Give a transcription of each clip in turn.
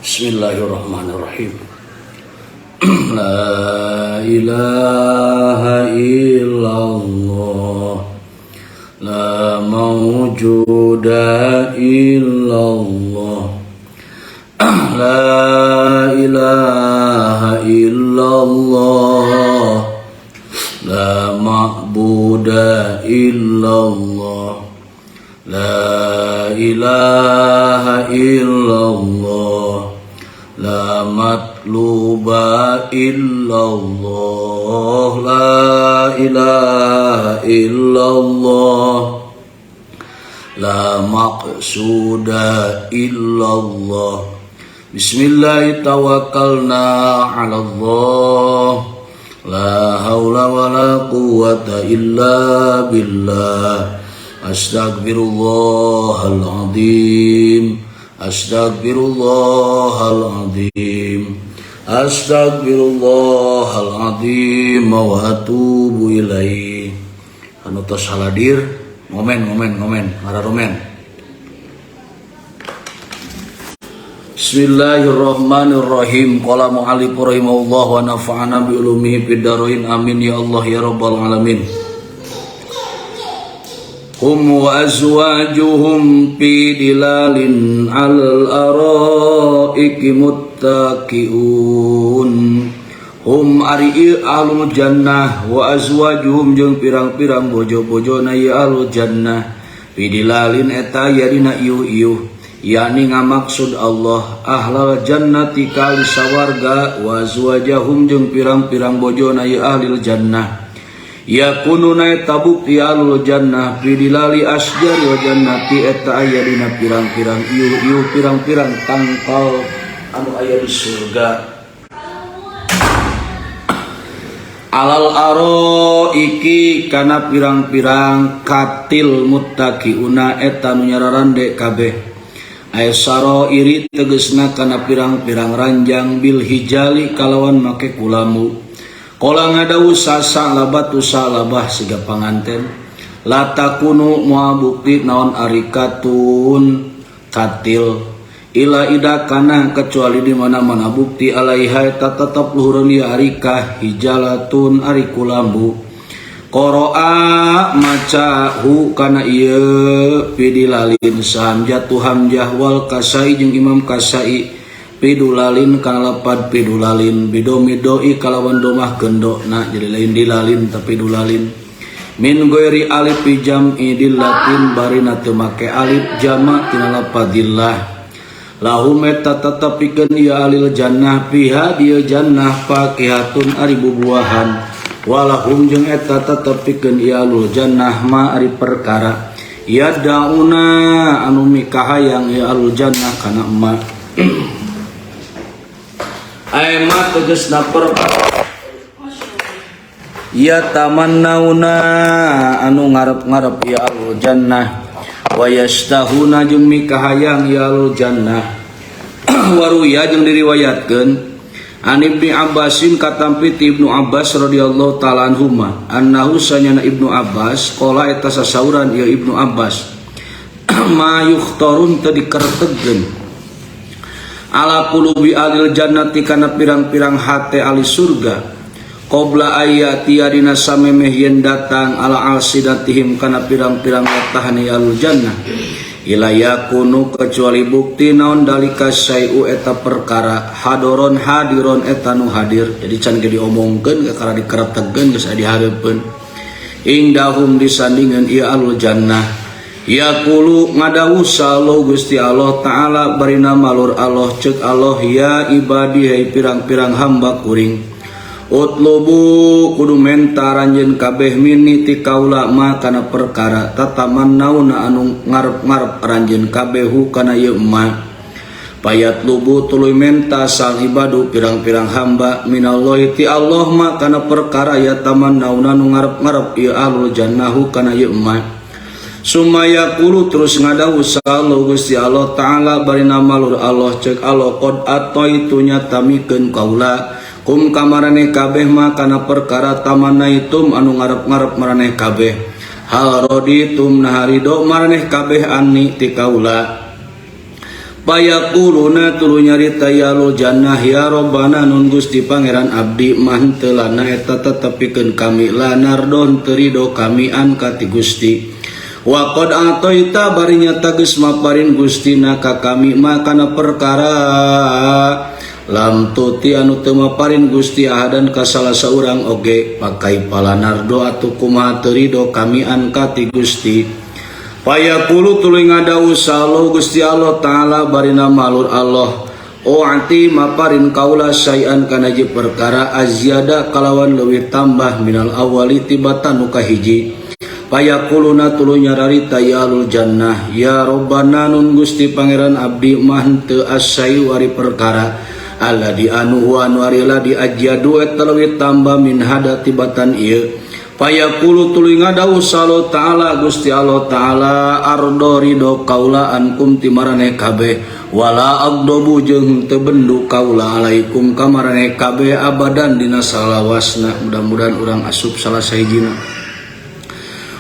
Bismillahirrahmanirrahim. La ilaha illallah, la mawjuda illallah, la ilaha illallah, la ma'buda illallah, la ilaha illallah, la matluba illallah, la ilaha illallah, la maqsuda illallah. Bismillah tawakkalna ala Allah, la haula wa la quwwata illa billah. Astagfirullahaladzim, astagfirullahaladzim, astagfirullahaladzim wa atubu ilaih. Anu tos haladir, ngomen ngomen ngomen ngararomen. Bismillahirrahmanirrahim. Qala mu'allif rahimahullah wa nafa'ana bi ulumihi fid dharain. Amin ya Allah ya rabbal alamin. Hum wa azwajuhum fi dilalin 'alal araiki muttaqiun. Hum ari ahlul jannah wa azwajuhum jeung pirang-pirang bojo-bojona ieu ahlul jannah fi dilalin eta aya dina iuh-iuh, yakni ngamaksud Allah ahlal jannati kali sawarga wa azwajahum jeung pirang-pirang bojona ieu ahlul jannah. Yakununa eta bukti ahlul jannah fi dilali asjaril jannati eta aya dina pirang-pirang iuh-iuh pirang-pirang tangkal anu aya di surga. Alal aroiki kana pirang-pirang katil muttaqiuna eta nu nyararande kabeh. Ay saro iri tegesna kana pirang-pirang ranjang bil hijali kalawan make kulamu. Kola ngadawu sasa labatu salabah siga panganten. La takunu moal bukti naon arikatun katil ila ida kana kecuali di mana-mana bukti alaiha eta tetep luhureun ieu arikah hijalatun ari kulambu. Qara'a maca hu kana ieu pidilalin sahamjatu hamjah wal kasai jeung Imam Kasai pidulalin kana lapad pidulalin bidomidoi kalawan domah gendokna, jadi lain dilalin tapi dulalin. Min goiri alif jam'i dillatin barina teu make alif jama tina lapadillah. Lahum eta tetep pikeun ieu alil jannah fiha dieu jannah fakihatun ari bubuahan. Walahum jeung eta tetep pikeun ieu alul jannah ma ari perkara yadauna anu mikahayang ieu alul jannah kana emak. Aema tegesna perkara ya tamannauna anu ngarep-ngarep ya alul jannah wa yastahuna jeung mikahayang ya alul jannah. Waruya jeung diriwayatkeun an Ibnu Abbasin katampi ti Ibnu Abbas radhiyallahu ta'ala anhuma annahu sanyana Ibnu Abbas qala eta sasauran ieu Ibnu Abbas ma yukhtarun teu dikertegkeun ala qulubi alil jannati kana pirang-pirang hate ahli surga qabla ayati dina samemeh yen datang ala alsidatihim kana pirang-pirang latahani alul jannah ila yakunu kecuali bukti naon dalika syai'u eta perkara hadoron hadiron eta nu hadir. Jadi can ge diomongkeun kakara dikeretegkeun geus aya dihareupeun indahum disandingan ieu alul jannah. Yaqulu ngadawu sallallahu Gusti Allah Ta'ala barina malur Allah ceuk Allah ya ibadi hai pirang-pirang hamba kuring utlubu kudu menta ranjeun kabeh minni ti kaula ma kana perkara tatamannauna anu ngarep-ngarep ranjeun kabeh hu kana ieu ma payatlubu tuluy menta sal ibadu pirang-pirang hamba minallahi ti Allah ma kana perkara ya tamannauna anu ngarep-ngarep ieu ahlul jannahu kana ieu ma. Sumaya kulu terus ngadawu sallallahu Gusti Allah Ta'ala barina malur Allah ceuk Allah qad ataitu nyatamikeun kaula kum kamarane kabeh ma kana perkara tamanaitum anu ngarep-ngarep maraneh kabeh hal raditum naharido maraneh kabeh anni ti kaula. Payaquluna tuluy nyarita ya ahlul jannah ya Robbana nun Gusti Pangeran abdi mah henteu lana eta tetep pikeun kami la nardo henteu rido kami an ka ti Gusti. Wa qad a'taita bari nyata geus maparin Gustina ka kami ma kana perkara lam tu'ti anu teu maparin Gusti ahadan ka salah saurang oge pakai palanardo atuh kumaha teu rido kami an ka ti Gusti. Payaqulu tuluy ngadawuh saha Gusti Allah Ta'ala barina malur Allah U'ti maparin kaula syai'an kana hiji perkara azyada kalawan leuwih tambah minal awali tibatan nu kahiji. Payaquluna tuluy nyararita ya ahlul jannah ya Robbana nun Gusti Pangeran abdi mah henteu asy-syai'u ari perkara alladzi anu huwa anu ari ladzi azyadu eta leuwih tambah min hada tibatan ieu. Payaqulu tuluy ngadawuh saha Ta'ala Gusti Allah Ta'ala ardo ridho kaula ankum ti maraneh kabeh wala agdobu jeung teu bendu kaula alaikum ka maraneh kabeh abadan dina salawasna. Mudah-mudahan urang asup salah sahijina.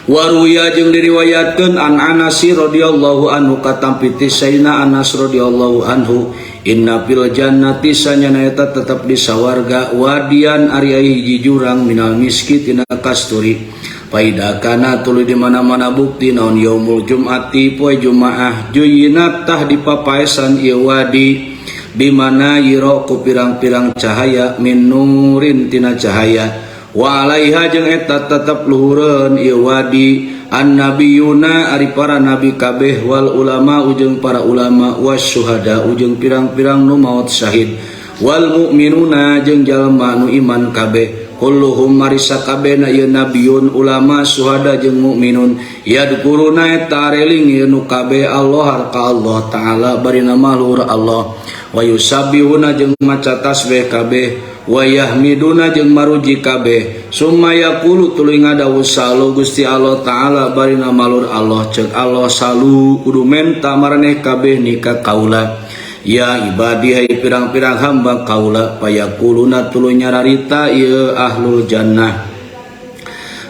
Waruya jeung diriwayatkeun an Anas radhiyallahu anhu katampi ti Sayyidina Anas radhiyallahu anhu inna fil jannati sanyana eta tetep di sawarga wadian ari hiji jurang minal miski tina kasturi. Faida kana tuluy di mana-mana bukti naon yaumul jum'ati poe jumaah juyinat tah dipapaesan ieu wadi di mana yiro ku pirang-pirang cahaya min nurin tina cahaya wa alaiha jeung eta tetep luhureun ieu wadi annabiyuna ari para nabi kabeh wal ulama ujung para ulama wasyuhada ujung pirang-pirang nu maot syahid wal mu'minuna jeung jalma nu iman kabeh kulluhum marisa kabehna ieu nabiyun ulama syuhada jeung mukminun yadkuruna eta areling ieu nu kabeh Allah ka Allah Ta'ala barina maluhur Allah wa yusabbihuna jeung maca tasbih kabeh wa yahmiduna jeung maruji kabeh summa yaqulu tuluy ngadawuh saha Gusti Allah Ta'ala barina malur Allah ceuk Allah salu kudu menta maraneh kabeh nika kaula ya ibadi hai pirang-pirang hamba kaula. Payaquluna tuluy nyararita ieu ahlul jannah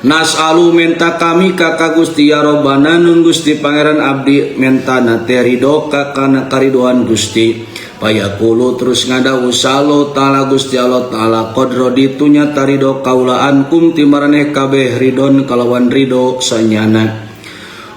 nas'alu menta kami ka ka Gusti ya Robbana nun Gusti Pangeran abdi mentana teh ridho ka kana karidoan Gusti. Payaqulu terus ngadawuh saha Ta'ala Gusti Allah Ta'ala qad raditu nyata ridho kaula ankum ti maraneh kabeh ridon kalawan ridho sanyana.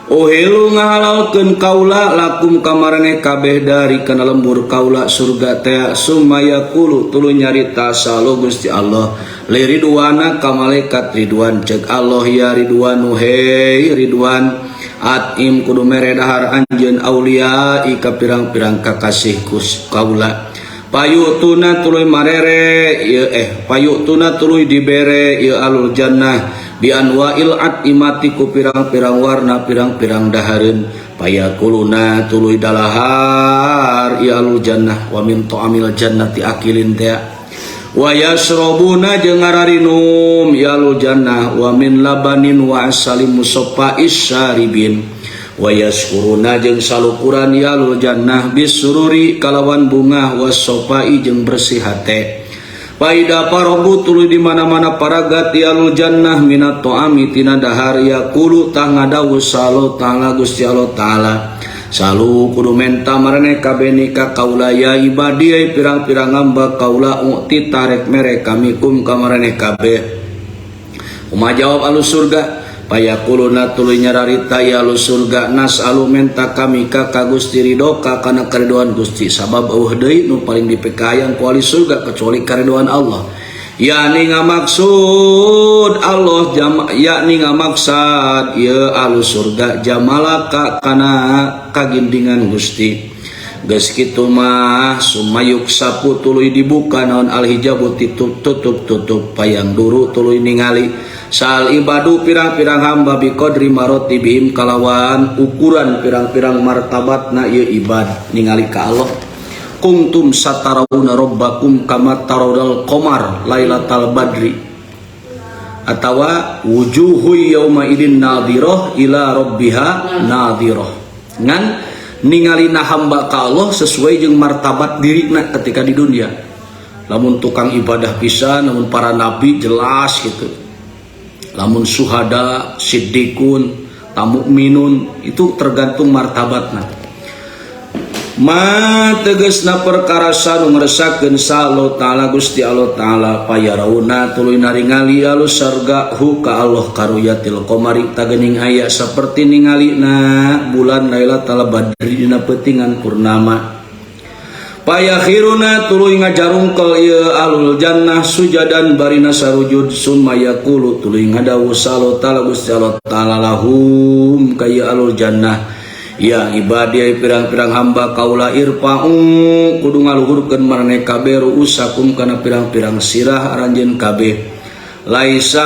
Uhilu ngahalalkeun kaula lakum ka maraneh kabeh dari kana lembur kaula surga teh. Summa yaqulu tuluy nyarita saha Gusti Allah li ridwana ka malaikat Ridwan ceuk Allah ya Ridwanu hei Ridwan atim kudu mere dahar anjeun aulia ka pirang-pirang kakasih kaula. Payu'tuna tuluy marere ieu payu'tuna tuluy dibere ieu alul jannah bi anwa'il atimati ku pirang-pirang warna pirang-pirang dahareun. Payakuluna tuluy dalahar ieu alul jannah wa min ta'amil jannati akilin teh wa yasrobuna jeung ngararinum ieu alul jannah wa min labanin wa asalim musaffa isyaribin wa yaskuruna jeung salukuran ieu alul jannah bisururi kalawan bungah wasofai jeung bersih hate. Faida farogu tuluy di mana-mana paragat ieu alul jannah minat ta'ami tina dahar yaqulu tah ngadawuh saha Ta'ala Gusti Allah Ta'ala salu kudu menta maraneh kabeh nika kaula ya ibadi ai pirang-pirang hamba kaula uti tarek mere kami kum ka maraneh kabeh. Kumaha jawab alus surga? Payaquluna tuluy nyararita ya alus surga nas'alu menta kami ka ka Gusti ridho ka kana karidoan Gusti sabab eueuh deui nu paling dipekayang ku ahli surga kecuali karidoan Allah yakni ngamaksud Allah jam yakni ngamaksad ieu ahli surga jamalaka kana kagindingan Gusti. Geus kitu mah sumayuk sapu tuluy dibuka naon alhijabu tutup payang duru tuluy ningali sal ibadu pirang-pirang hamba biqadri marotibihim kalawan ukuran pirang-pirang martabatna ieu ibad ningali ka Allah. Kuntum satarawna rabbakum kama tarawdal qamar lailatal badri atawa wujuhu yauma idin nadhirah ila rabbiha nadhirah. Ngan ningalina hamba ka Allah sesuai jeung martabat dirina ketika di dunia. Lamun tukang ibadah pisan, lamun para nabi jelas gitu. Lamun suhada, siddiqun, tamukminun itu tergantung martabatna. Ma tegesna perkara sanu ngeresakeun sa Allah Ta'ala Gusti Allah Ta'ala payarauna tuluy naringali alu sarga hu ka Allah karuyatil qamari tagening aya saperti ningalina bulan Lailatul Badri dina peutingan purnama. Payakhiruna tuluy ngajarungkel ieu alul jannah sujadan barina sarujud summa yaqulu tuluy ngadawuh sa Allah Ta'ala Gusti Allah Ta'ala lahum ka ieu alul jannah ya ibadi pirang-pirang hamba kaula irfa'u kudu ngaluhurkeun maraneh kabeh ruusakum kana pirang-pirang sirah aranjeun kabeh laisa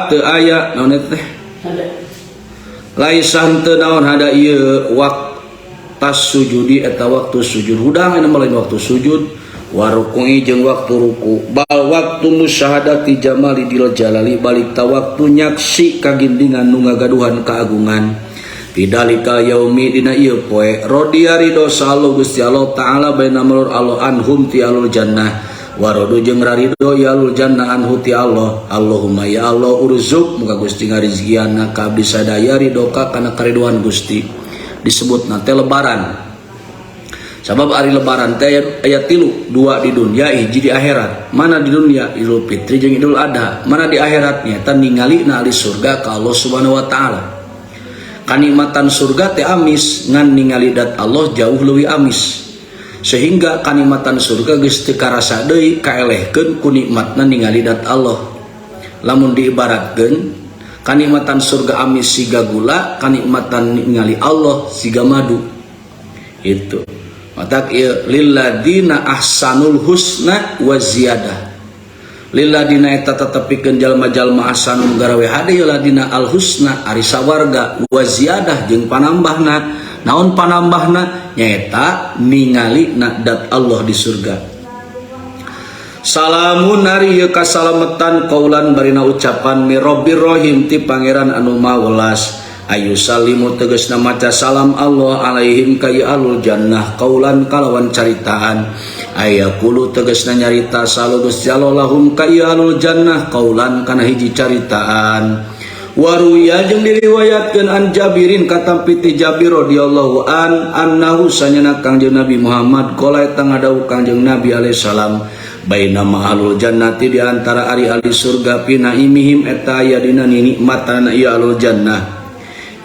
teu aya naon eta teh laisa henteu naon hada ieu waktas sujudi eta waktu sujud hudang eta mah lain waktu sujud waruku'i jeung waktu ruku bal waktu musyahadati jamali dil jalali balik ta waktu nyaksi kagindingan nu ngagaduhan keagungan Pidalika yaumi dina ieu poe rodiya ridho sa Allah Gusti Allah Ta'ala baina malur Allah anhum ti alul jannah warodu jeung rarido ya alul jannah anhu ti Allah. Allahumma ya Allah urzuk muga Gusti ngarizkianna ka abdi sadaya ridoka kana karidoan Gusti. Disebutna teh lebaran sabab ari lebaran teh aya tilu, dua di dunia hiji di akhirat. Mana di dunia Idul Fitri jeung Idul Adha, mana di akhirat nyata ningalina ahli surga ka Allah Subhanahu wa Ta'ala. Kanikmatan surga teh amis ngan ningali dat Allah jauh leuwih amis sehingga kanikmatan surga geus teu karasa deui kaelehkeun ku nikmatna ningali dat Allah. Lamun diibaratkeun kanikmatan surga amis siga gula, kanikmatan ningali Allah siga madu. Itu matak ieu lilladina ahsanul husna wa ziyadah. Lilladina eta tetepikeun jalma-jalma ahsanu garawe hade ladina al husna ari sawarga wa ziyadah jeung panambahna. Naon panambahna? Nyaeta ningali na dat Allah di surga. Salamun ari ieu kasalametan kaulan barina ucapan mi Rabbir Rahim ti Pangeran anu Maha Welas. Ayu salimu tegasna maca salam Allah alaihim ka alul jannah kaulan kalawan caritaan. Ayaqulu tegasna nyarita salu Gusti Allah lahum ka alul jannah kaulan kana hiji caritaan. Waruya jeung diriwayatkeun an Jabirin katampi ti Jabir radhiyallahu an annahu sanyana Kangjeng Nabi Muhammad qala eta ngadawuh Kangjeng Nabi alaihi salam bainama ahlul jannati di antara ari ahli surga fi naimihim eta aya dina nikmatana ieu ahlul jannah.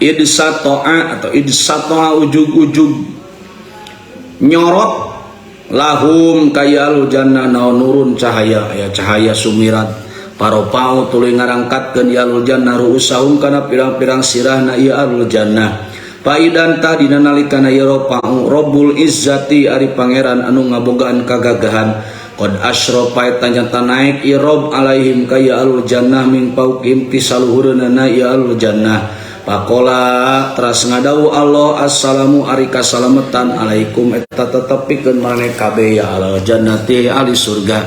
Idsatoa atau idsatoa ujug-ujug nyorot lahum kaya ahlul jannah naon nurun cahaya aya cahaya sumirat paropau tuluy ngarangkatkeun ya ahlul jannah ruusahum kana pirang-pirang sirahna ieu ahlul jannah. Paidan tah dina nalikana ieu ropau Rabbul Izzati ari pangeran anu ngabogaan kagagahan qad asrafa eta nyata naik ieu Rob alaihim kaya ahlul jannah min fauqihim ti saluhureunana ieu ahlul jannah. Pakola teras ngadau Allah assalamu ari kasalametan alaikum eta tetepikeun maraneh kabeh ya alal jannati ahli surga.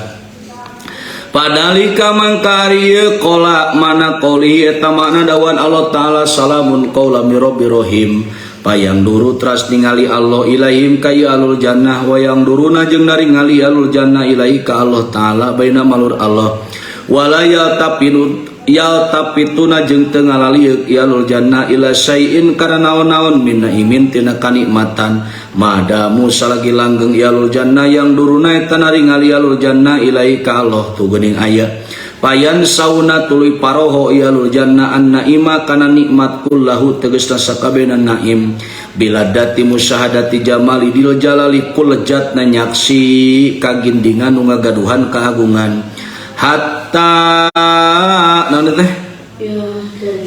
Padalika mangka ari ieu qala mana qouli eta makna dawan Allah Ta'ala salamun qaulam mir rabbir rahim. Payang duru teras ningali Allah ilaihim ka ieu alul jannah wayang duruna jeung naringali alul jannah ilahi ka Allah Ta'ala baina malur Allah. Walaya tapinu ya tapituna jeung teu ngalalieuk ieu alul jannah ila syai'in kana naon-naon min naimin tina kanikmatan madamu salagi langgeng ieu alul jannah yang duruna eta naringali alul jannah ilahi ka Allah tu geuning aya. Payan sauna tuluy paroho ieu alul jannah an naima kana nikmat kullahu tegasna sakabehna naim biladati musyahadati jamali dil jalali kulejatna nyaksi kagindingan nu ngagaduhan kahagungan hatta naon teh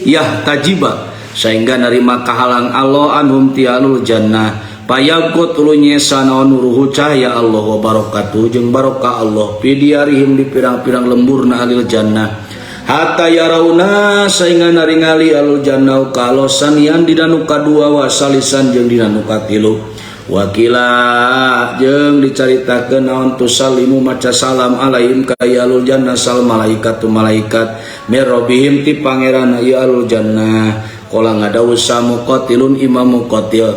yah tajiba sehingga narima kahalang Allah anhum ti alul jannah payagko tuluy nyesa naon nuruhu cahaya Allah wa barakatuh jeung barokah Allah fi diarihim di pirang-pirang lemburna alil jannah hatta yarauna sehingga naringali alul jannah ka sanian dina nu kadua wa salisan jeung dina nu katilu. Wakila jeung dicaritakeun naon tusallimu maca salam alaihim ka alul jannah sal malaikatu malaikat mir rabbihim ti pangeran ieu alul jannah. Qala ngadawuh sa Muqatilun Imam Muqatil.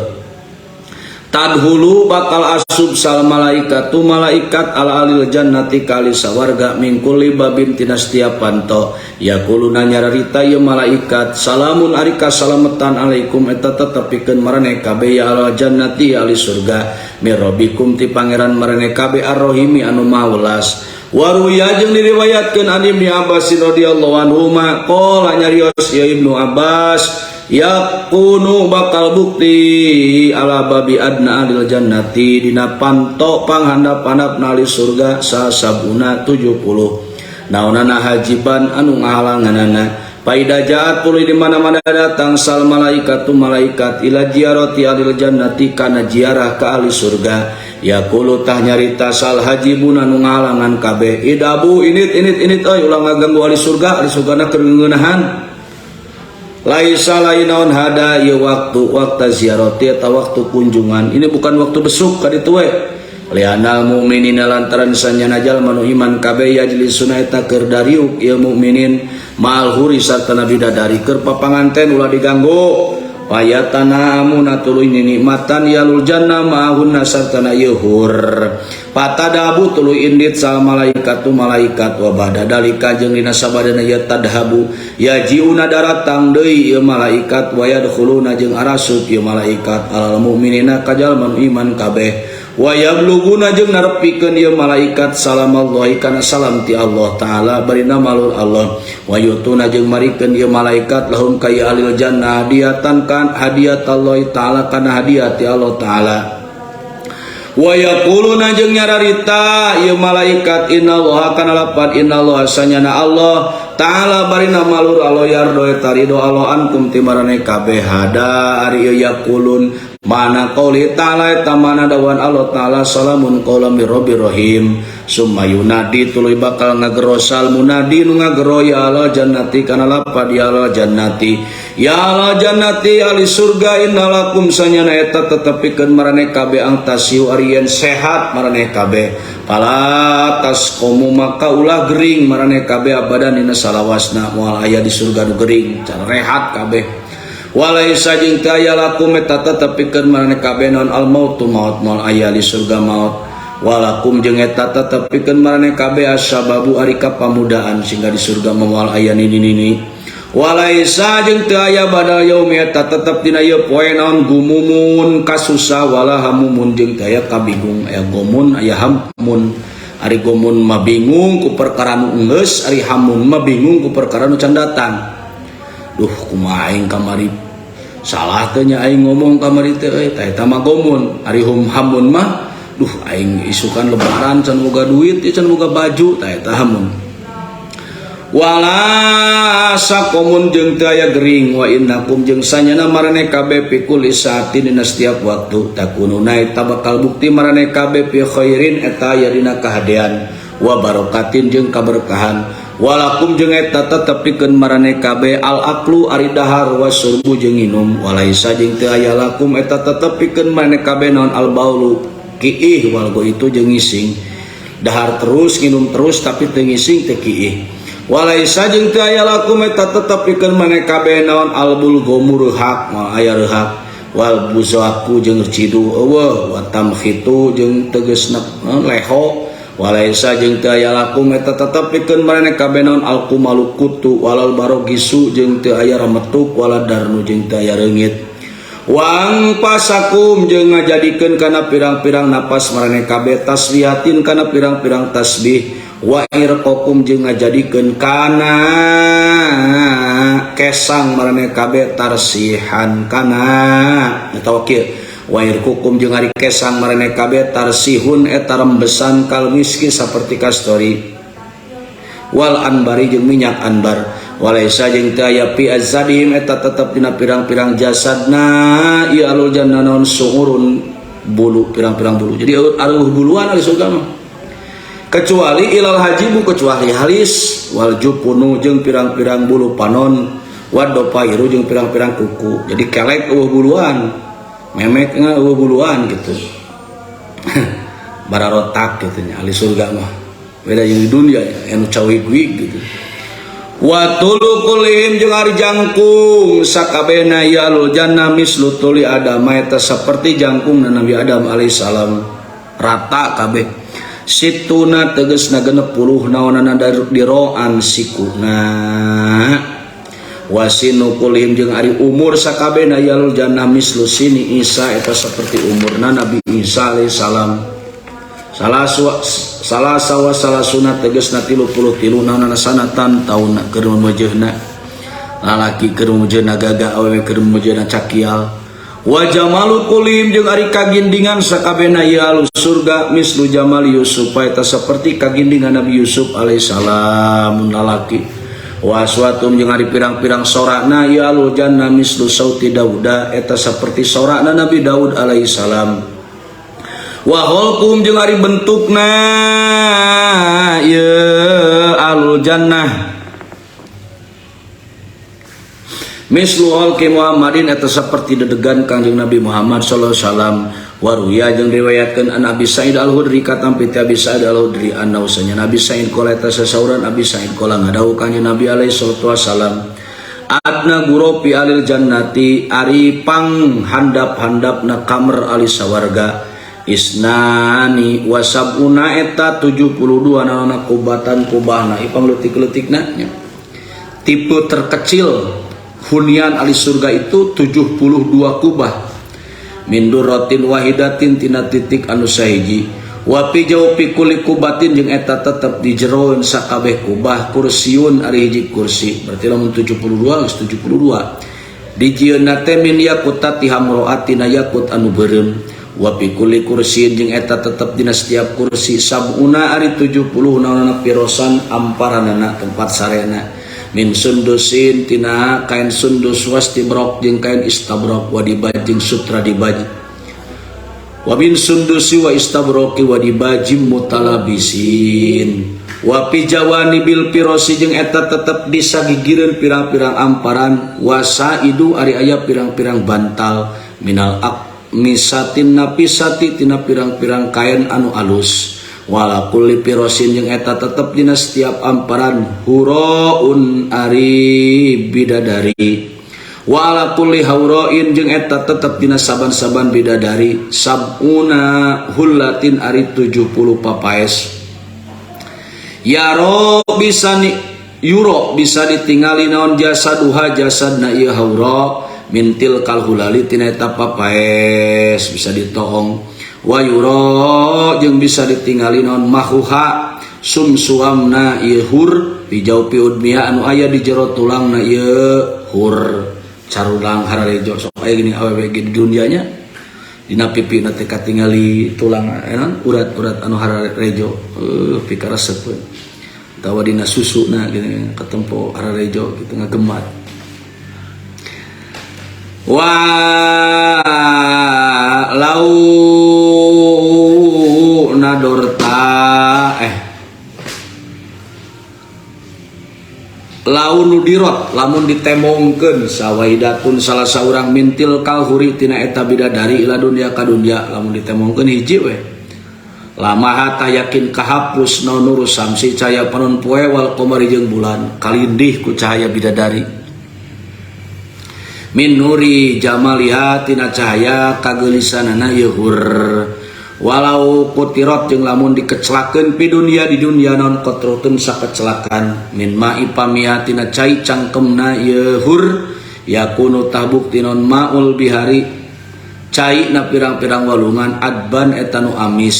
Tadhulu bakal asup sal malaikatu malaikat ala alil jannati kali sawarga min kulli babin tina setiap panto. Yaquluna nyararita ieu malaikat, salamun ari kasalametan alaikum eta tetepikeun maraneh kabeh ya alal jannati ahli surga mir rabbikum ti pangeran maraneh kabeh arrohimi anu maha welas. Waruya jeung diriwayatkeun an Ibnu Abbas radhiyallahu anhu ma qala nyarios ya Ibnu Abbas, yakunu bakal bukti ala babi adna alil jannati dina panto panghandap-handap ahli surga sasabuna 70 naonana hajiban anu ngahalanganana. Paida jaat puluh di mana-mana datang sal malaikatu malaikat ila ziarati alil jannati kana ziarah ka ahli surga, yaqulu tah nyarita sal hajibuna nu ngahalangan kabeh, idabu init init init euy, ulah ngaganggu ahli surga, ahli surgana keur ngeunahan. Laisa lain naon hada ieu waktu waktu ziarati atau waktu kunjungan, ini bukan waktu besuk ka ditu we. Lianal mukminina lantaran sanyana jalma nu iman kabeh yajlisuna eta keur dariuk ieu mukminin ma'al huri sarta bidadari keur papanganten, ulah diganggu. Payatana amuna tuluy nikmatan yalul jannah ma'ahunna sartana ieu hur. Patadabu tuluy indit sal malaikatu malaikat wa bada dalika jeung dina sabadana ieu tadhabu yajiuna daratang deui ieu malaikat wa yadkhuluna jeung arasup ieu malaikat alal mukminina ka jalma nu iman kabeh wa yabluguna jeung narepikeun ieu malaikat salamallahi kana salam ti Allah taala barina malur Allah wa yutuna jeung marikeun ieu malaikat lahum ka alil jannah hadiatan kan hadiat Allah taala kana hadiah ti Allah taala. Wa yaquluna jeung nyararita ieu malaikat innallaha kana lapan innallaha sanyana Allah taala barina malur Allah yardo eta ridho Allah ankum ti maraneh kabeh. Hada ari ieu yaqulun mana qouli ta'ala eta mana dawan Allah ta'ala salamun qaulam mir rabbir rahim. Summa yunadi tuluy bakal ngagero sal munadi nu ngagero ya Allah jannati kana lapad ya Allah jannati ya Allah jannati ahli surga innalakum sanyana eta tetepikeun maraneh kabeh ang tasiu ari yen sehat maraneh kabeh fala tasqomu maka ulah gering maraneh kabeh abadan dina salawasna. Moal aya di surga nu gering, cara rehat kabeh. Walaisa jeung teu aya lakum eta tetepikeun maraneh kabeh naon al mautu maut, moal aya di surga maut. Walakum jeung eta tetepikeun maraneh kabeh asyababu ari kapamudaan, sehingga di surga moal aya nini-nini. Walaisa jeung teu aya badal yaumi eta tetep dina ieu poe naon gumumun kasusah wala hamumun jeung teu aya kabingung. Aya gomun aya hamun. Ari gomun mah bingung ku perkara nu enggeus, ari hamun mah bingung ku perkara nu can datang. Duh, kumaha aing kamari, salah teh nya aing ngomong kamari teh euy? Tah eta mah gomun. Ari hum hamun mah, duh, aing isukan lebaran can boga duit, can boga baju. Tah eta hamun. Wala sakomun jeung teu aya gering. Wa innakum jeung sanyana maraneh kabeh fi kulli saatin dina setiap waktu takununa eta bakal bukti maraneh kabeh fi khairin eta aya dina kahadean wa barokatin jeung kaberkahan. Walakum jeung eta tetepikeun maraneh kabeh al aklu ari dahar wa surbu jeung nginum. Walaisa jeung teu aya lakum eta tetepikeun maraneh kabeh naon al baulu kiih wal itu jeung ngising. Dahar terus, nginum terus, tapi teu ngising, teu kiih. Walaisa jeung teu aya lakum eta tetepikeun maneh kabeh naon albul gomu reuhak, moal aya reuhak. Wal buzaku jeung cidu eueuh wa tamkhitu jeung tegesna leho. Walaisa jeung teu aya lakum eta tetepikeun maraneh kabeh naon alqumalu kutu walal barogisu jeung teu aya remetuk wala darnu jeung teu aya reungit. Wang pasakum jeung ngajadikeun kana pirang-pirang napas maraneh kabeh tasbihatin kana pirang-pirang tasbih. Wa irqakum jeung ngajadikeun kana kesang maraneh kabeh tarsihan kana atawa kieu. Wa irqukum jeung ari kesang maraneh kabeh tarsihun eta rembesan kal miski saperti kastori wal anbari jeung minyak anbar. Walaisa jeung teu aya fi azadihim eta tetep dina pirang-pirang jasadna ieu alul jannah naon suurun bulu, pirang-pirang bulu. Jadi aruh buluan ahli surga mah, kecuali ilal hajibu kecuali halis wal jupunu jeung pirang-pirang bulu panon wadopairu jeung pirang-pirang kuku. Jadi kelek eueuh buluan, memek eueuh buluan gitu, bararotak gitu nya. Ahli surga mah beda yang di dunia ya, anu cawig-wig gitu. Wa tulu kulihim jeung ari jangkung sakabehna ya alul jannah mislu tuli Adam eta saperti jangkungna Nabi Adam alaihissalam rata kabeh. Situna tegasna 60 naonana diroan sikuna. Wasinu kulihim jeung ari umur sakabehna ya alul jannah mislu sini Isa eta saperti umurna Nabi Isa alaihissalam. Salah sawa salah sunat tegasna 33 naonana sanatan taunna keur meujeuna lalaki keur meujeuna gagah awewe keur meujeuna cakial. Wa jamalu kulim jeung ari kagindingan sakabehna ieu alus surga mislu jamal Yusuf eta saperti kagindingan Nabi Yusuf alaihissalam lalaki. Wa aswatum jeung ari pirang-pirang sorana ieu alul jannah mislu sauti Dauda eta saperti sorana Nabi Daud alaihissalam. Wa khalqum jeung ari bentukna ieu alul jannah mislu khalqi Muhammadin eta saperti dedegan Kangjeng Nabi Muhammad sallallahu alaihi wasallam. Waruya jeung riwayatkeun an Abi Sa'id Al-Khudri katampi ti Abi Sa'id Al-Khudri anna usanya Nabi Sa'id qala eta sasauran Abi Sa'id qala ngadawuh Kangjeng Nabi alaihi salatu wasalam adna gurofi alil jannati ari pang handap-handapna kamer ali sawarga isnani wasabuna eta 72 naona kubatan kubahna ipang leutik-leutikna nya. Tipe terkecil hunian ahli surga itu 72 kubah min durratin wahidatin tina titik anu sahiji wa fi jawfi kulli kubatin jeung eta tetep di jeroeun sakabeh kubah kursiun ari hiji kursi berarti lamun 72 geus 72 dijieunna teh min yakutati hamraatina yakut anu beureum wa fi kulli kursiin jeung eta tetep dina setiap kursi sabuna ari 70 naonana pirosan amparanana tempat sarena min sundusin tina kain sundus wastibrok jeung kain istabrok wa dibaj jeung sutra dibaj wa min sundusi wa istabroki wa dibajim mutalabisin wa fi jawani bil pirosi jeung eta tetep disagigireun pirang-pirang amparan wasaidu ari aya pirang-pirang bantal minal aqmisatin napisati tina pirang-pirang kain anu alus wala kulli pirosin jeung eta tetep dina setiap amparan huraun ari bidadari wala kulli haurain jeung eta tetep dina saban-saban bidadari sabuna hullatin ari 70 papaes yaro bisa ni yuro bisa ditingali naon jasaduha jasadna ieu haura mintil kalhulali tina eta papaes bisa ditoong wa yuro jeung bisa ditingali naon mahuha sumsuamna ieu hur dijauh piudmia anu aya di jero tulangna ieu hur carulang hararejo sok aya gini awewe ge di dunianya dina pipina teh katingali tulang urat-urat anu hararejo pikaresepeun atawa dina susuna gini katempo hararejo kitu ngagemat wa lau nadorta lau nudirot lamun ditemongkeun sawaidatun salah saurang mintil kalhuri tina eta bidadari ila dunya ka dunya lamun ditemongkeun hiji we lamaha yakin kahapus naon nuru samsi cahaya panon poe wal qamari jeung bulan kalindih ku cahaya bidadari min nuri jamaliha tina cahaya kageulisanana ieu hur walau kutirot jeung lamun dikecelakeun pi dunya di dunya naon kotrotun sakecelakan min ma'i pamia tina cai cangkemna ieu hur yakunu tabukti naon maul bihari cai na pirang-pirang walungan adban eta nu amis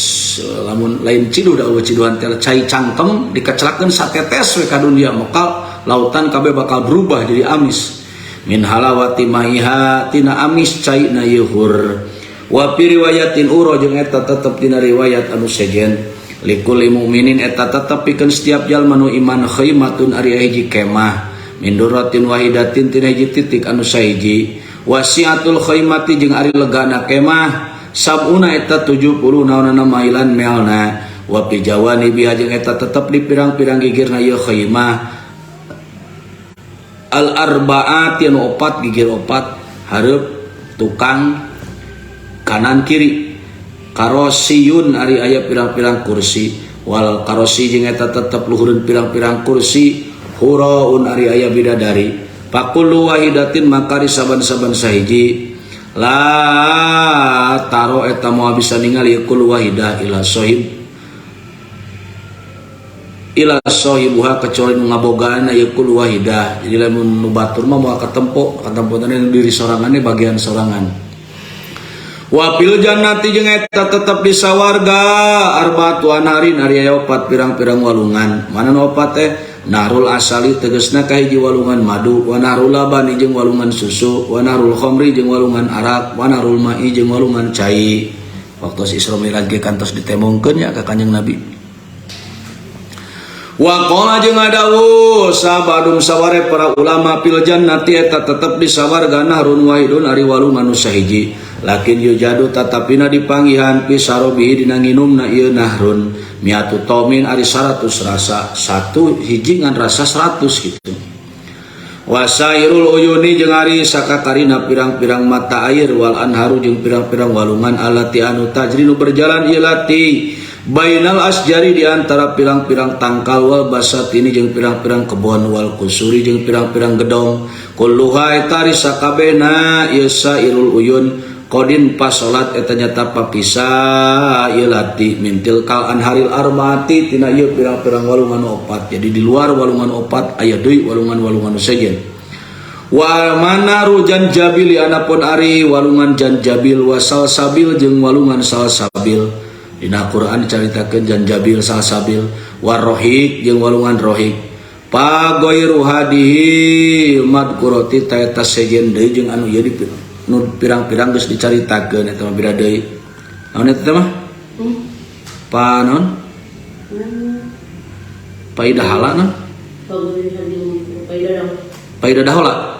lamun lain ciduh da eueuh ciduhan teh cai cangkem dikecelakeun satetes we ka dunya maka lautan kabeh bakal berubah jadi amis min halawati maiha tina amis cai na ieu hur wa fi riwayatin uro jeung eta tetep dina riwayat anu sejen likulli mukminin eta tetep pikeun setiap jalma nu iman khaimatun ari hiji kemah min durratin wahidatin tina hiji titik anu sahiji wasiatul khaimati jeung ari legana kemah sabuna eta 70 naonana mailan melna wa fi jawani biha jeung eta tetep di pirang-pirang gigirna ieu khaimah al arbaati anu opat gigir opat hareup tukang kanan kiri karosiyun ari aya pirang-pirang kursi wal karosi jeung eta tetep luhureun pirang-pirang kursi Huraun ari aya bidadari. Fakullu wahidatin maka di saban-saban sahiji la taro eta moal bisa ningali kullu wahidah ila sahib ila sahibuha kecuali nu ngabogaan ieu kullu wahidah. Jadi lamun nu batur mah moal katempo, katempo teh diri sorangan bagian sorangan. Wa fil jannati jeung eta tetep di sawarga arbaatu anharin ari aya opat pirang-pirang walungan. Mana nu opat teh? Nahrul asali tegasna kahiji walungan madu, wa nahrul labani jeung walungan susu, wa nahrul khamri jeung walungan arak, wa nahrul ma'i jeung walungan cai. Waktu Isra Mi'raj ge kantos ditembongkeun nya ka Kanjeng Nabi. Wa qala jeung ngadawuh sabadum saware para ulama fil jannati eta tetep di sawarga nahrun wahidun ari walungan nu sahiji. Lakin yujadu tatapina dipanggihan fi sarobihi dina nginumna ieu nahrun miatu tomin ari 100 rasa, satu hiji ngan rasa 100 gitu. Wasairul uyuni jeung ari sakakarina pirang-pirang mata air wal anharu jeung pirang-pirang walungan allati anu tajri nu berjalan ieu lati bainal asjari di antara pirang-pirang tangkal wal basatini jeung pirang-pirang kebon wal kusuri jeung pirang-pirang gedong kulluha eta ari sakabehna ieu sairul uyun qadin pasolat eta nyata papisah ieu lati mintil kal anharil arbaati tina ieu pirang-pirang walungan opat. Jadi di luar walungan opat aya deui walungan-walungan sejen. Wa manaru janjabil anapun ari walungan janjabil wa salsabil jeung walungan salsabil. Dina Quran dicaritakeun janjabil salsabil warrohik jeung walungan rohik. Pagoiru hadihi madkuroti ta eta sejen deui jeung anu ieu di nu pirang-pirang geus dicaritakeun eta mah beda deui. Naon eta mah? Pa naon? Paida hala naon? Paida dahola.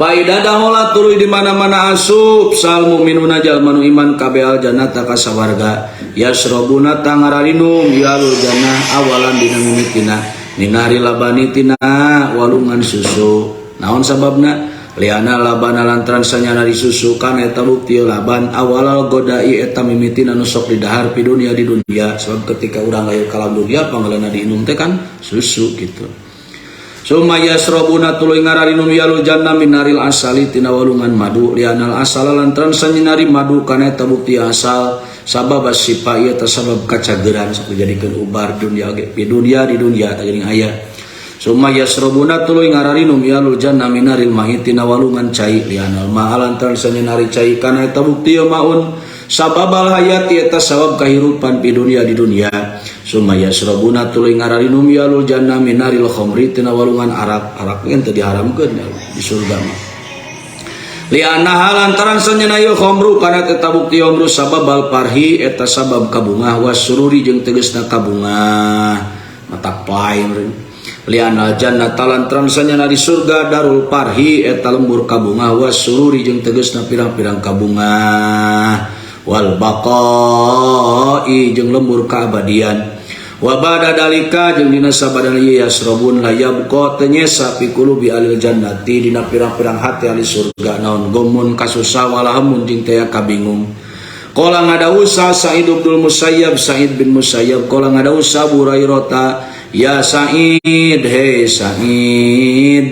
Paida dahola tuluy di mana-mana asup sal mu'minuna jalma nu iman kabeh al jannata ka sawarga yasrobuna tangararinum yalul jannah awalan dina mimitina minari labani tina walungan susu. Naon sababna? Liana labana lantaran sanyana di susu kana eta bukti laban awalal godai eta mimitina nu sok didahar pi dunia di dunia. Sebab ketika urang lahir ka alam dunia panggalana diinum teh kan susu gitu. Summa yasrobuna tuluy ngararinum yalul jannah minaril asali tina walungan madu lianal asala lantaran sanyinari madu kana eta bukti asal sabab asipa ieu teh sabab kacageran sok dijadikeun ubar dunia ge pi dunia di dunia teh geuning aya. Summa yasrobuna tuluy ngararinum yalul jannah minaril ma'i tina walungan cai lianal ma'a lantaran sanyinari cai kana eta bukti maun sababal hayati eta sabab kahirupan pi dunia di dunia. Summa yasrobuna tuluy ngararinum yalul jannah minaril khamri tina walungan arak. Arak kan teu diharamkeun di surga mah. Li'annaha lantaran sanyana ieu khamru kana eta bukti khamru sababal farhi eta sabab kabungah wasururi jeung tegasna kabungah mata play meureun. Li'anal jannata lantaran sanyana di surga darul farhi eta lembur kabungah wasururi jeung tegasna pirang-pirang kabungah wal baqai jeung lembur keabadian. Wa ba'da dalika jeung dina sabadana ieu yasrobun la yabqa teu nyesa fi qulubi alil jannati dina pirang-pirang hati ahli surga naon gomun kasusah wala hamun jeung teh kabingung. Qala ngadausa Sa'id bin Musayyab Sa'id bin Musayyab qala ngadausa Abu Hurairah ya Sa'id he Sa'id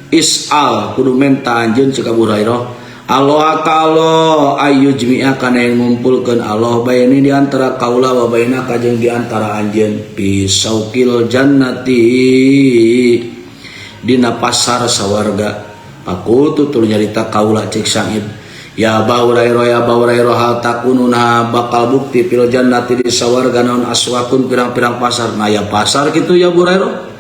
is'al kudu menta anjeun cek Abu Hurairah Allah ka Allah ayu jmi'a kana yang ngumpulkeun Allah baini di antara kaula wa baina ka jeung di antara anjeun fi saukil jannati dina pasar sawarga. Pakultu tuluy nyarita kaula cek Sa'id ya Aba Hurairah ya Aba Hurairah hal takununa bakal bukti fil jannati di sawarga naon aswakun pirang-pirang pasar. Nah ya pasar kitu ya Abu Hurairah.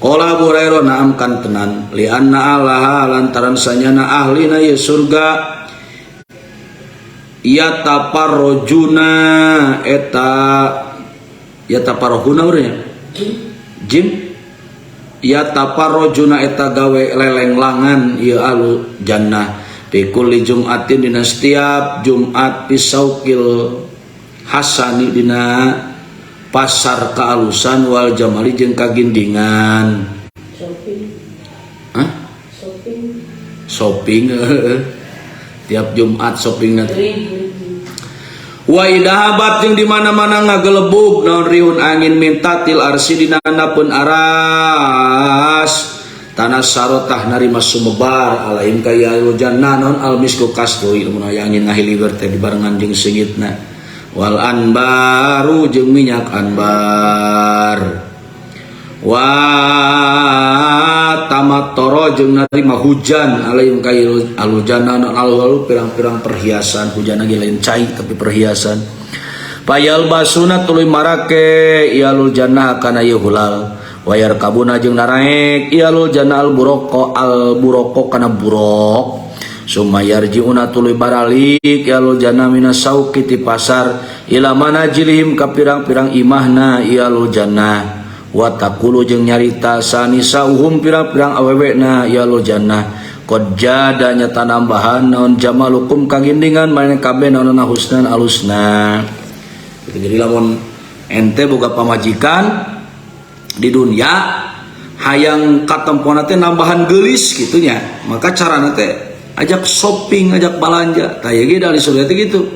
Qala Abu Hurairah na'am kan tenan li'anna alaha lantaran sanyana ahlina ye surga ya taparrojuna eta ya taparrohuna urang nya jim ya taparrojuna eta gawe lelenglangan ieu alu jannah fi kulli jum'atin dina setiap Jumat pisaukil hasani dina pasar kaalusan wal jamali jeung kagindingan. Shopping. Hah? Shopping. Shopping. Tiap Jumat shopping nanti. Wa idahabat jeung di mana-mana ngagelebug naon rihun angin mintatil arsi dina pun aras tanah sarotah narima sumebar alaihim ka ahlul jannah naon almisku kasturi lamun aya angin ngahiliwir teh dibarengan jeung seungitna wal anbaru jeung minyak anbar wa tamattoro jeung narima hujan alaihim ka ahlul jannah naon alwalu pirang-pirang perhiasan hujan lagi lain cai tapi perhiasan payal basuna tuluy marake ialul jannah kana ieu hulal wayar kabuna jeung naraek ialul jannah al buroko al buroko kana burok sumayarjiuna tuluy baralik ialul jannah minas sauqi ti pasar ila manajilihim ka pirang-pirang imahna ialul jannah wa taqulu jeung nyarita sanisauhum pirang-pirang awewena ialul jannah qad jada nyata nambahan naon jamalukum kagindingan maneh kabeh naonana husnan alusna. Jadi lamun ente boga pamajikan di dunia hayang katempona teh nambahan geulis gitunya, maka carana teh ajak shopping, ajak balanja. Tah ieu ge dari surga teh gitu,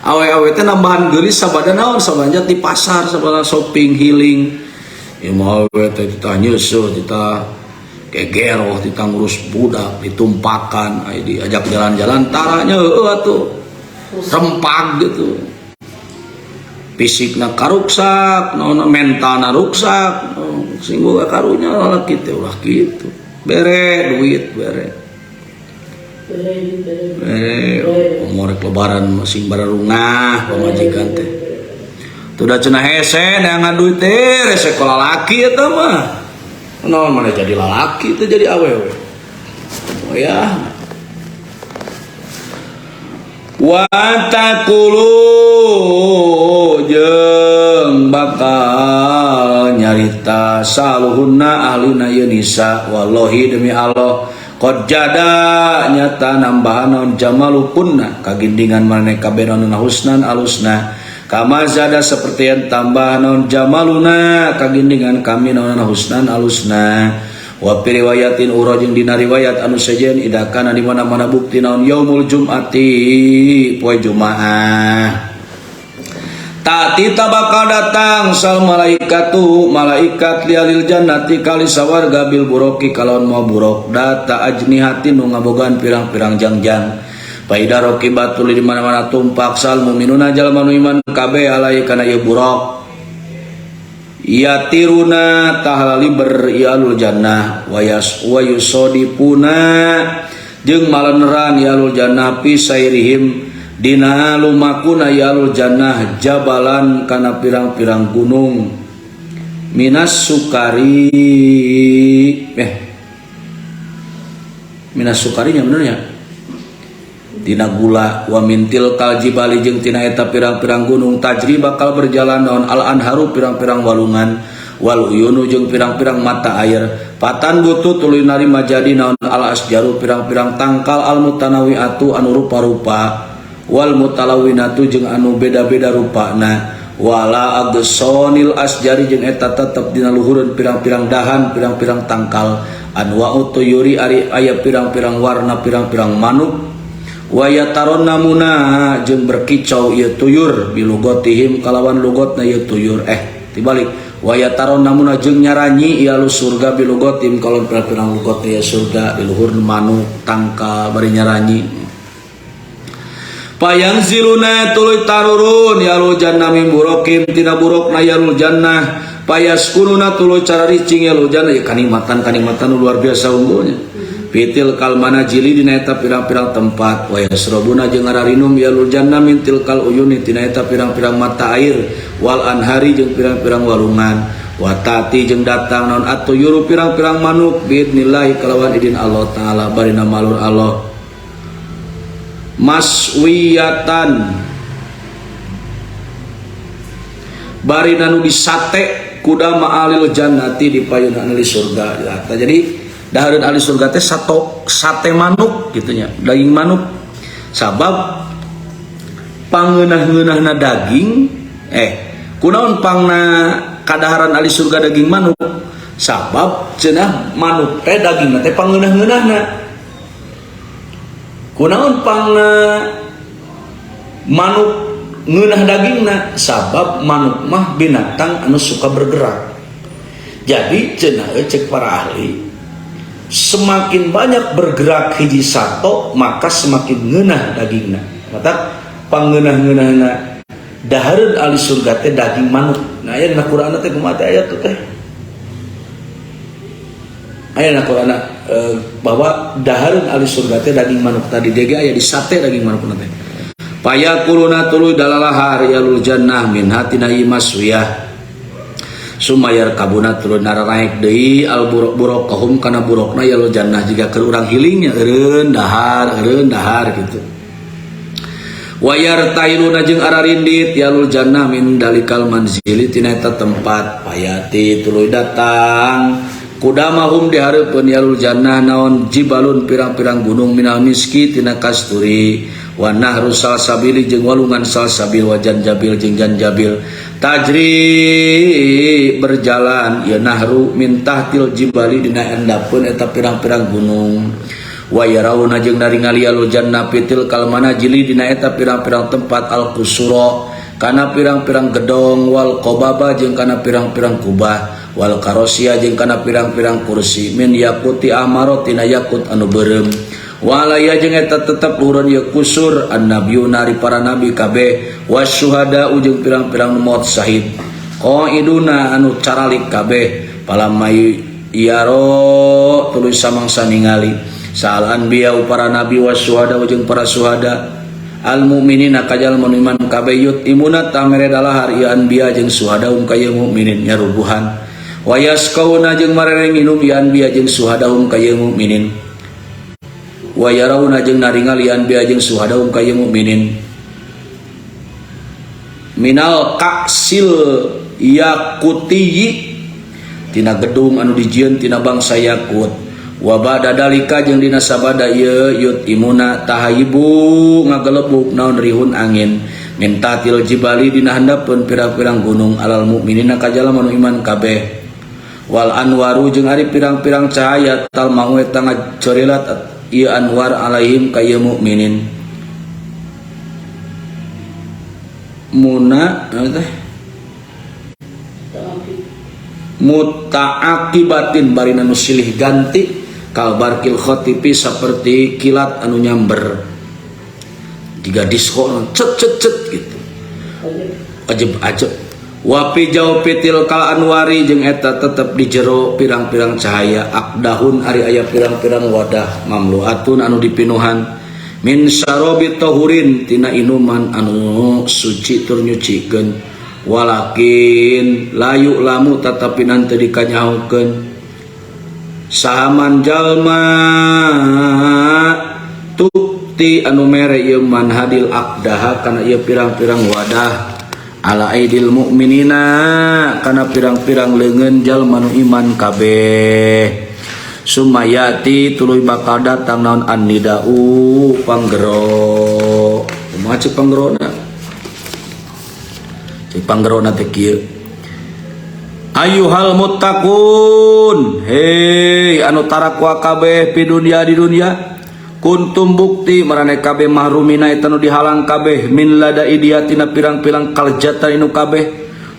awe-awe teh nambahan geulis sabada naon, sabanja di pasar, sabada shopping, healing. Ieu mah awewe teh titah nyeuseut, titah gegeroh, titah ngurus budak, ditumpakan, aya diajak jalan-jalan taranya heueuh atuh rempag gitu, fisikna karuksak, naon mentalna ruksak, sing boga karunya lalaki teh ulah kitu, bere duit, bere bere umur rek lebaran sing bararungah pamajikan teh. Tuh cenah hese neangan duit teh rese ka lalaki eta mah. Naon mana jadi lalaki teh jadi awewe. Oh ya. Wa taqulu jeung bakal nyarita saluhunna ahlina ieu nisa wallahi demi Allah qad jada nyata nambahan naon jamalukunna kagindingan maneh kabeh naon husnan alusna kama zada seperti yang tambah naon jamaluna kagindingan kami naon husnan alusna. Wa fi riwayatin ura jeung dina riwayat anu sejen ida kana di mana-mana bukti naon yaumul jum'ati poe Jumaah tati bakal datang sal malaikatu malaikat lialil jannati kali sawarga bil buroki kalawan mau burok data ajnihatin nu ngabogaan pirang-pirang jangjang paida rokibatul di mana-mana tumpak sal muminuna jalma nu iman kabeh alai kana ieu burok yatiruna tahlali ber ialul jannah wayas wa yusodipuna jeung maleneran ialul jannah fi sairihim dina lumakuna ialul jannah jabalan kana pirang-pirang gunung minas sukari minas sukarinya bener ya tina gula wa mintil kal jibali jeung tina eta pirang-pirang gunung tajri bakal berjalan naon al anharu pirang-pirang walungan wal uyunu jeung pirang-pirang mata air patan butuh tuluy narima jadi naon al asjaru pirang-pirang tangkal al mutanawiatu anu rupa-rupa wal mutalawinatu jeung anu beda-beda rupana wala agsonil asjari jeung eta tetep dina luhureun pirang-pirang dahan pirang-pirang tangkal anwa'u tuyuri ari aya pirang-pirang warna pirang-pirang manuk waya taron namuna jeung berkicau ieu tuyur bilugotihim kalawan lugotna ieu tuyur tibalik waya taron namuna jeung nyaranyi ieu surga bilugotim kalawan pirang-pirang lugotna ieu surga di luhur manuk tangkal bari nyaranyi payang ziluna tuluy tarurun yalul jannah min burokim tina burokna yalul jannah payaskununa tuluy cararicing yalul jannah ya kanikmatan kanikmatan luar biasa unggulnya fitil kal manajili dina eta pirang-pirang tempat wa yasrabuna jeung ngararinum yalul jannah min tilkal uyuni tina eta pirang-pirang mata air wal anhari jeung pirang-pirang walungan wa tati jeung datang naon atuyuru pirang-pirang manuk biidnillahi kalawan idin Allah taala barina malur Allah maswiyatan barina nu disate kuda ma'alil jannati di payunan ahli surga. Jadi dahareun ahli surga teh sato sate manuk gitunya, daging manuk. Sabab pangeunah-ngeunahna daging kunaon pangna kadaharan ahli surga daging manuk? Sabab cenah manuk teh dagingna teh pangeunah-ngeunahna. Kunaon pangna manuk Ngeunah dagingna sabab manuk mah binatang anu suka bergerak. Jadi cenah cek para ahli, semakin banyak bergerak hiji sato maka semakin ngeunah dagingna. Mata pangeunah-ngeunahna dahareun ahli surga teh daging manuk. Nah, aya dina Quran teh kumaha teh ayat teh? Aya dina Quran bahwa dahareun ahli surga teh daging manuk tadi dege aya di sate daging manuk teh. Payakuluna tuluy dalalahar ahlul jannah minha tina maswiyah. Sumayar kabuna tuluy naranaek deui al buruk burukahum kana burukna ahlul jannah jiga keur urang hilingnya eureun dahar gitu. Wayar tailuna jeung ararindit ahlul jannah min dalikal manzili tina eta tempat. Payati tuluy datang kudamahum dihareupeun ahlul jannah naon jibalun pirang-pirang gunung minal miski tina kasturi wa nahru salsabili jeung walungan salsabil wa janjabil jeung janjabil tajri berjalan ya nahru min tahtil jibali dina endapeun eta pirang-pirang gunung. Wa yarawna jeung naringali ahlul jannah fitil kalmana jili dina eta pirang-pirang tempat al kusura kana pirang-pirang gedong wal qobaba jeung kana pirang-pirang kubah wal karosia jeung kana pirang-pirang kursi min yakuti amaro tina yakut anu beureum. Walaya jeung eta tetep luhureun ieu kusur annabiyuna ari para nabi kabeh wasyuhada jeung pirang-pirang maut syahid qaiduna anu caralik kabeh palamma yaro tuluy samangsa ningali sal anbiya para nabi wasyuhada jeung para syuhada al mukminina kajal iman kabeh yut imuna tamere dalahar ieu anbiya jeung syuhada um ka ieu mukminin nyarubuhan wayasqauna jeung marere nginum ieu anbiya jeung syuhada um ka ieu mukminin wa yarawna jeung naringal ieu anbiya jeung syuhada um ka ieu mukminin minal kaksil yakutiyi tina gedung anu dijieun tina bangsa yakut. Wa ba'da dalika jeung dina sabada ieu yut imuna tahayibu ngagelebuk naon rihun angin min tatil jibali dina handapeun pirang-pirang gunung alal mukminina ka jalma nu iman kabeh wal anwaru jeung ari pirang-pirang cahaya talmau eta ngajorilat ieu anwar alaihim ka ieu mukminin muna teh mutaakibatin barina nu silih ganti kalbarkil khotipi seperti kilat anu nyamber jika disko cet cet cet gitu ajeb ajeb. Wapi jauh pitil kal anwari jeung eta tetep di jero pirang-pirang cahaya akdahun ari aya pirang-pirang wadah mamluatun anu dipinuhan min sarobi tahurin tina inuman anu suci tur nyucikeun walakin layu lamu tatapi nanti dikanyahokeun sahaman jalma tukti anu mere ieu man hadil akdaha kana ieu pirang-pirang wadah ala aidil mukminina kana pirang-pirang leungeun jalma nu iman kabeh. Sumayati tuluy bakal datang naon annidau panggero. Kumaha cek panggerona? Cek panggerona teh kieu. Ayuhal muttaqun, hei anu tarakwa kabeh pi dunya di dunya kuntum bukti marane kabeh mahrumina eta nu dihalang kabeh min lada idiatina pirang-pirang kaljatan inu kabeh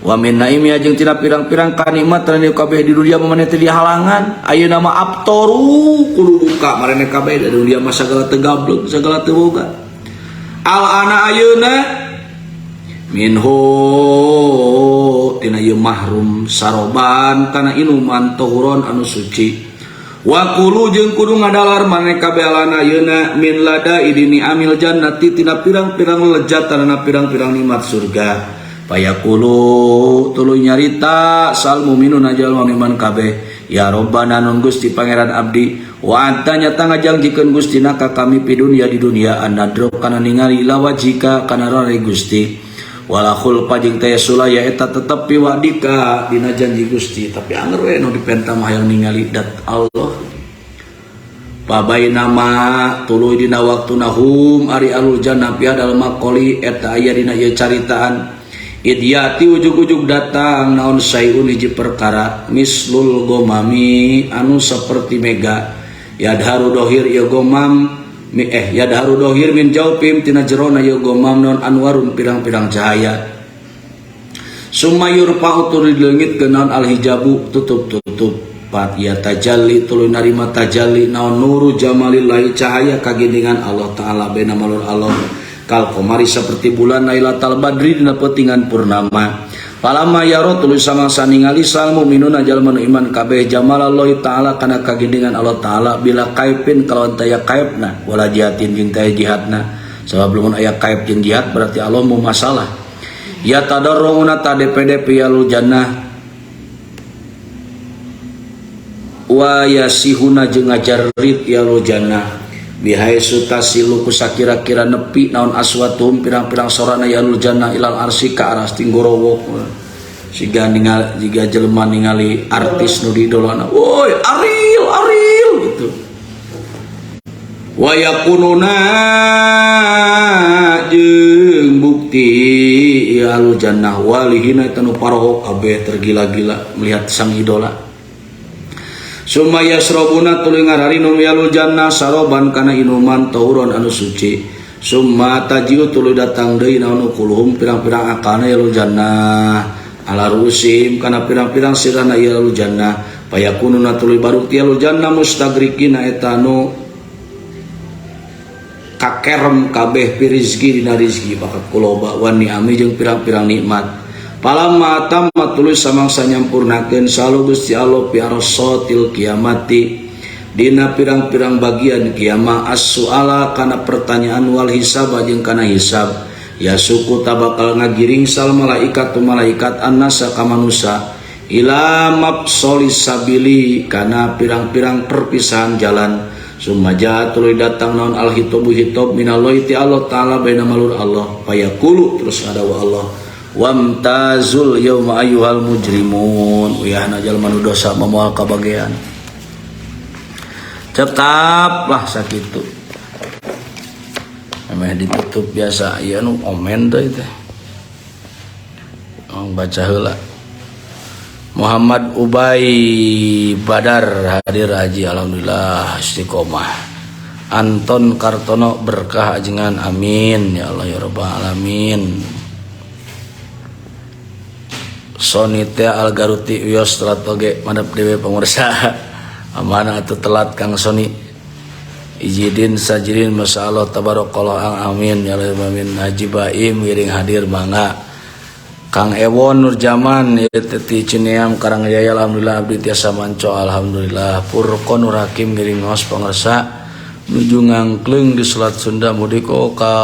wa min naimia jeung tina pirang-pirang kanikmatan inu kabeh di dunia maneh teh dihalangan. Ayeuna mah abtoru kudu buka marane kabeh di dunia mah sagala teu gablek sagala teu boga. Al ana ayeuna minhu tina ieu mahrum saroban kana inuman tohuron anu suci. Wa kulu jeung kudu ngadalar maneh kabeh alana ayeuna min lada idini amil jannati tina pirang-pirang lejatan pirang-pirang nikmat surga. Payaqulu tuluy nyarita sal mu'minuna jalma iman kabeh ya Rabbana nun Gusti Pangeran abdi wa anta nyata ngajangjikeun Gustina ka kami pi dunya di dunia annadro kana ningali lawajika kana rare Gusti wala khulfa jeung teh sulaya eta tetep piwadika dina janji Gusti tapi anger we nu dipenta mah hayang ningali dat Allah. Pabainama tuluy dina waktuna hum ari alul jannah fi hadal maqali eta aya dina ieu caritaan idyati ujug-ujug datang naon sayun hiji perkara mislul gomami anu saperti mega yadharu dohir ieu gomam Yadharu dohir min jaupim tina jerona ieu gomam naon anwarun pirang-pirang cahaya. Summa yurfa'u tuluy dileungitkeun naon al hijabu tutup-tutup pat ya tajalli tuluy narima tajalli naon nuru jamalillahi cahaya kagindingan Allah Ta'ala bena malur Allah kal qamari seperti bulan lailatal badri dina peutingan purnama. Palama yaro tuluy samangsa ningali sal mukminuna jalma nu iman kabeh jamalallahi ta'ala kana kagindingan Allah Ta'ala bila kaifin kalawan taya kaifna wala jihatin jeung taya jihadna. Sabab lamun aya kaif jeung jihad berarti Allah mau masalah. Ya tadarruna ta DPD yalul jannah wa yasihuna jeung ngajarit yalul jannah bihaisu tasilu kusakira-kira nepi naon aswatuhum pirang-pirang sorana yalul jannah ilal arsi ka aras tinggorowok. Siga ningali jiga jelema ningali artis nu diidolana, woi Ariel Ariel gitu. Wa yakununa jeung bukti yalul jannah walihina eta nu parohok kabeh tergila-gila melihat sang idola. Summa yasrobuna tuluy ngararinum yalul jannah saroban kana inuman tauron anu suci. Summa tajiu tuluy datang deui naon ukuluhum pirang-pirang akalna yalul jannah ala rusim kana pirang-pirang sirahna yalul jannah payakununa tuluy barukti yalul jannah mustagrikina eta anu kakerem kabeh pirizki dina rizki bakat kuloba wan ni'ami jeung pirang-pirang nikmat. Palamma tamma tuluy samangsa nyampurnakeun salu Gusti Allah fi arsatil kiamati dina pirang-pirang bagian kiamah as-suala kana pertanyaan wal hisab jeung kana hisab ya suku tabakal ngagiring sal malaikat tu malaikat annasa ka manusa ila mabsolis sabili kana pirang-pirang perpisahan jalan. Sumaja tuluy datang naon al hitobu hitob minallahi ti Allah ta'ala baina malur Allah payaqulu terus adawa Allah wamtazul yauma ayyuhal mujrimun uyahna jalma nu dosa moal kabagean. Cekap lah sakitu. Emeh ditutup biasa ieu nu omen teh teh. Oh, baca heula. Muhammad Ubay Badar hadir haji alhamdulillah istiqomah. Anton Kartono berkah ajengan amin ya Allah ya rabbal alamin. Sony teh Algaruti wios telat oge madep dewe pemirsa. Amanah atuh telat Kang Sony. Ijidin sajidin masyaallah tabarakallah amin ya Allah amin. Haji Baim ngiring hadir mangga. Kang Ewon Nurjaman ieu teh ti Cineam Karangjaya alhamdulillah abdi tiasa manco alhamdulillah. Purko Nur Hakim ngiring ngaos pangersa nuju ngangkleung di Selat Sunda mudik ka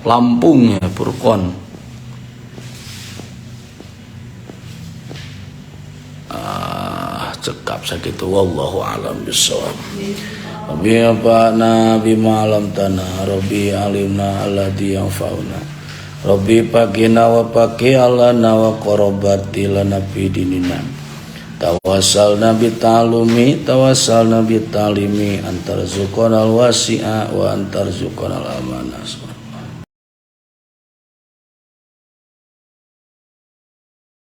Lampung ya Purkon. Cekap sakitu wallahu alam bissawab. Rabbi anfa'na bima 'allamtana rabbi alimna alladzi yanfa'una rabbi faqina wa faqi alana wa qarabati lana fi dinina tawassalna bi ta'lumi tawassalna bi ta'limi antarzuqana alwasi'a wa antarzuqana al-amana.